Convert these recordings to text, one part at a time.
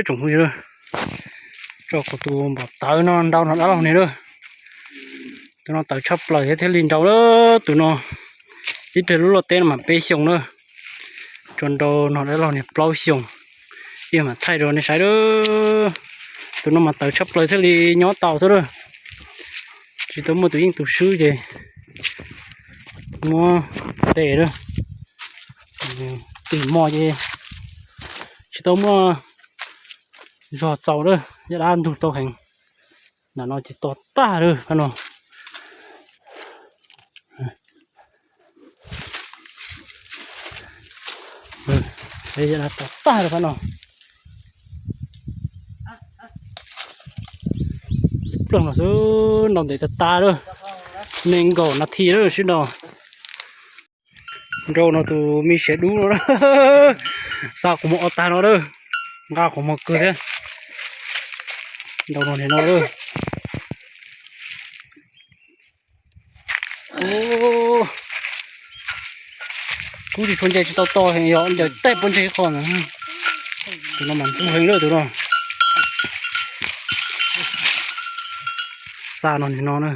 tsoom phooj ywg, tso kuv tus npam tawv no nrau no dab laug niag lawm. Tus no tawv tshaj plaws thiab thiaj li nrau lawm tus no. Ib pliag lub luaj teb no mas peb xyoos na, tsuas nrau no dab laug niag plaub xyoos. Ib mam thaij rau nej saib lawm. Tus no mas tawv tshaj plaws thiaj li nyob tau thiab lawm. Tsis tau muaj tus yeej tus swb ces muab tes lawm. Tim mos ces tsis tau muaj zog txaus lawm, yaj dab ntug tau heev. Nram no ces to tag lawm phab no. Yaj dab to tag lawm phab no. Ploog no xwb nrau ntev tag tag lawm, nees nkaum nas this lawm sib no. Nrau no tus me siav dub no, xa qhov muag ua tag no lawm, nqa qhov muag kawg thiab. Nrau no niag no lawm. Kub tsis tshua nce tsis tau to heev, yog ncaws tej puas ntseg qhov ntawd. Tus no mas ntug heev lawm tus no. Xa no niag no na.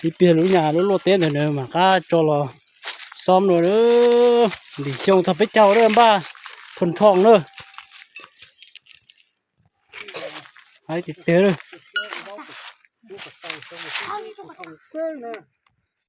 Ib pliag lub nyuag lub luaj teb ntawd nws mam qab tso los xob dua. Lim xyoo txog peb caug lawm npaj thon thoo na. Hais tiag tiag lawm.